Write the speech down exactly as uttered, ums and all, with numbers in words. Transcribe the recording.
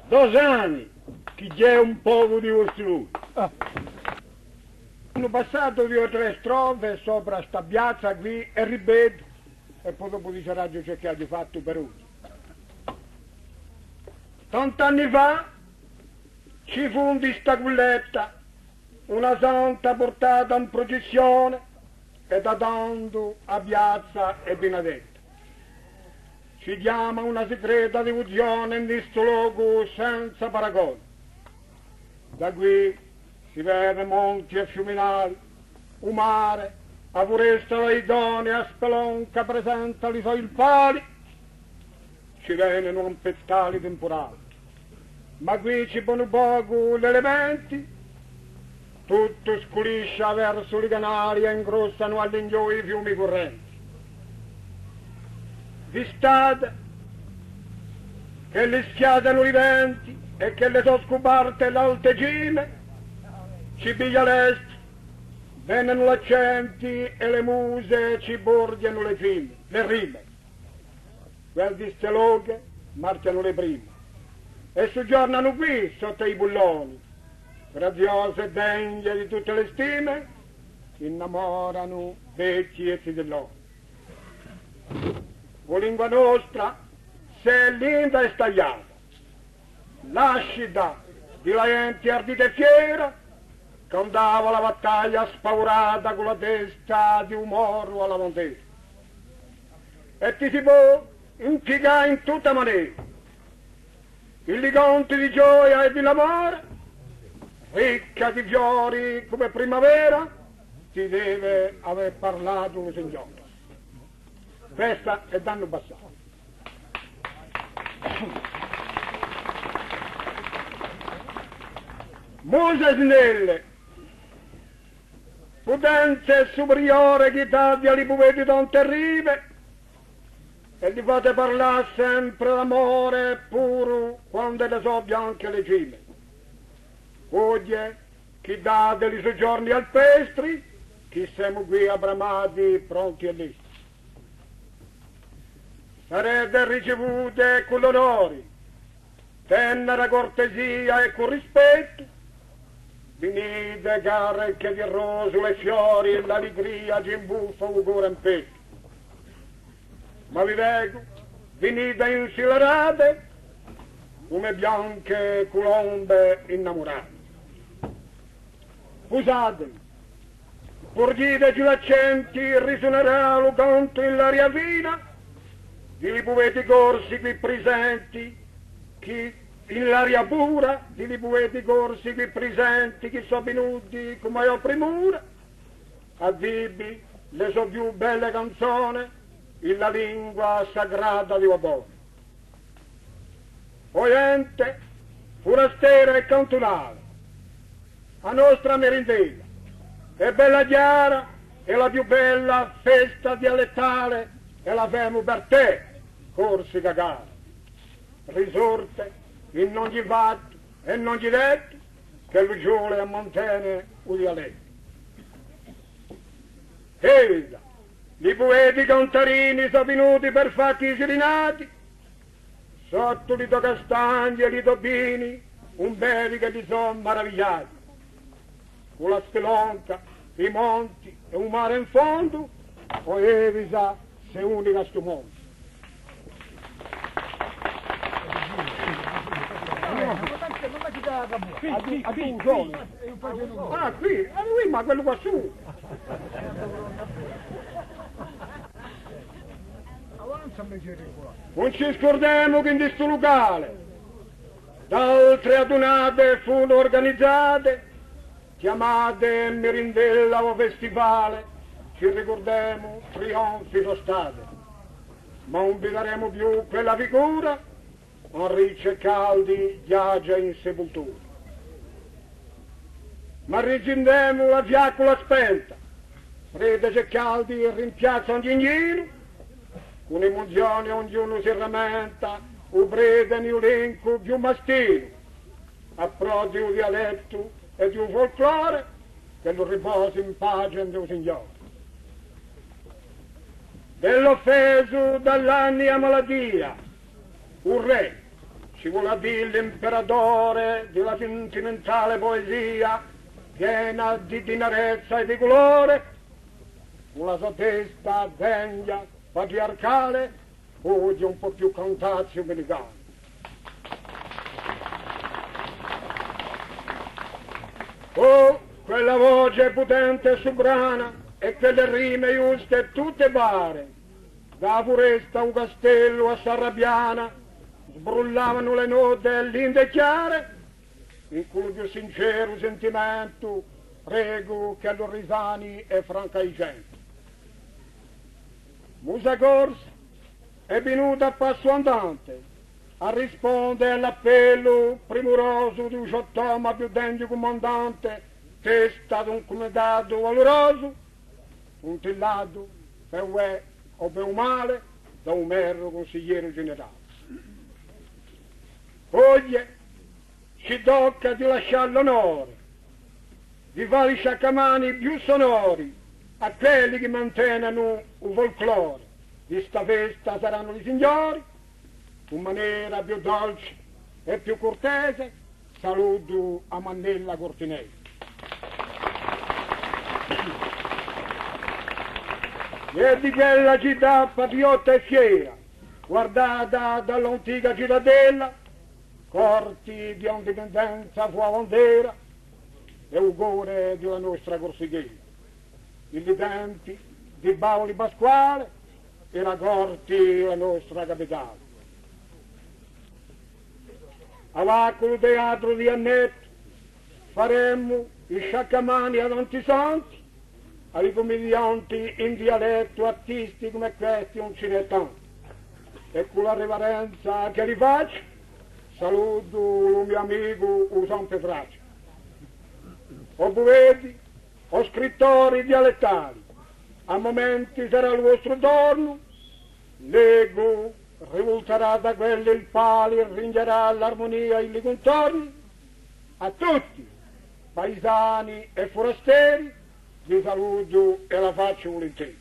Dosani, chì ci hè un pocu di vostru. Ah. Anu passatu duie o trè strofe sopra sta piazza quì, è ripetu, è po dopu diceraghju ciò ch'aghju fattu per oghje. Tant'anni fà ci fù in sta culletta una santa purtata in prucissione, è da tandu a piazza hè binadetta. Ci chjama una sicreta divuzione in stu locu senza paragone. Da quì si vede monti è fiuminali, u mare, a furesta d'Aitone, a spelonca presenta li so ilpali, ci venenu ampettali timpurali. Ma quì ci ponu pocu l'elementi, tuttu sculiscia versu li canali è ingrossanu à l'inghjò i fiumi currenti. D'istate, ch'elli schiattanu li venti è ch'elle sò scuparte l'alte cime, ci piglia l'est, venenu l'accenti è le muse ci porghjenu le cime, le rime. Quelle di ste loche marchjanu le prime è sughjornanu quì sottu à i pulloni, graziose è degne di tutte le stime, innamoranu vechji è zitelloni. O lingua nostra, s'hè linda è stagliata, lascita di la ghjenti ardita è fiera, ch'andava à la battaglia spaurata cù la testa di u moru à la bandera. È ti si pò impiegà in tutta manera, in li canti di gioia è di l'amore, ricca di fiori cum'è primavera, ti deve avè parlatu lu Signore. Questa hè d'annu passatu. Muse snelle, putenze superiore chì date à li pueti tante rime, è li fate parlà sempre d'amore puru quand'elle sò bianche le cime. Oghje chì date li sughjorni alpestri, chì semu quì abbramati, pronti è lesti. Sarete ricevute cù l'onori, tennera cortesia è cù rispettu, vinite cariche di rosule è fiori, l'alligria ci imbuffa u core in pettu. Ma vi pregu, vinite insilarate, cum'è bianche culombe innamurate. Pusate, purghjite chì l'accenti, risunarà lu cantu in l'aria fina di li pueti corsi quì prisenti, chì in l'aria pura di li pueti corsi quì prisenti, chì sò vinuti cù maiò primura à dì vi le so più belle canzone in la lingua sacrata di u Babone. O ghjente furastera è cantunale, a nostra Mirindella hè bella chjara, hè la più bella festa dialettale, è la femu per tè, Corsica cara. Risorte in ogni fattu è in ogni dettu, ch'ellu ci vole à mantene u dialettu. Evita, li pueti cantarini sò vinuti per fatti i sirinati, sottu li to castagni è li to pini, ùn vedi ch'elli sò maravigliati. Cù la spelonca, i monti è u mare in fondu, o Evisa, sè unica à stu mondu. Ah, quì? Ah, quì, ma quellu quassù. Ùn ci scurdemu chì in stu lucale d'altre adunate funu urganizate, chjamate Mirindella o Festivale, ci ricurdemu trionfi sò state, ma ùn vidaremu più quella figura, Henri Ceccaldi ghjace in sepultura. Ma ricindemu la fiaccula spenta, prete Ceccaldi rimpiazza un ghjigninu, cù emuzione ognunu si ramenta, u prete niulincu più mastinu, à prò di u dialettu è di u folklore, ch'ellu riposi in pace ind'u Signore. Bell'offesu da l'anni è a malatia, u rè, Ci vole à dì l'imperatore di la sintimentale puesia, piena di tinarezza è di culore, cù la so testa degna, patriarcale, oghje un pò più cantazzu chè nicale. Oh, quella voce putente è suprana, è quelle rime ghjuste è tutte pare, da a furesta à u castellu à Sarrapiana, sbrullavanu le note linde è chjare, incù lu più sinceru sentimentu, pregu ch'ellu risani è franca di centu. Musa Corsa hè vinuta à passu andante, à risponde à l'appellu primurosu di u so Toma più degnu cumandante, testa d'un cumitatu valurosu, puntillatu, per u bè o per u male, da u meru cunsiglieru generale. Oghje ci tocca di lascià l'onore, di fà li sciaccamani più sonori à quelli chì mantenenu u folklore. Di sta festa saranu li signori, cù manera più dolce è più curtese, salutu a Mannella Curtinese. È di quella cità patriotta è fiera, guardata da l'antica citadella, Corti di indipendenza fù a bandera è u core di la nostra Corsichella. In li tempi di Paoli Pasquale era Corti la nostra capitale. Avà cù u teatru di Annettu faremu i sciaccamani à tanti santi, à i cummidianti in dialettu, artisti cum'è questi ùn ci n'hè tanti. È cù la riverenza ch'e li facciu, salutu u mio amicu u San Petracciu. O pueti, o scrittori dialettali, à mumenti sarà u vostru tornu, l'ecu rivulterà da quelli lpali, rignarà l'armunia in li cuntorni. À tutti, paisani è furasteri, vi salutu è la facciu vulinteri.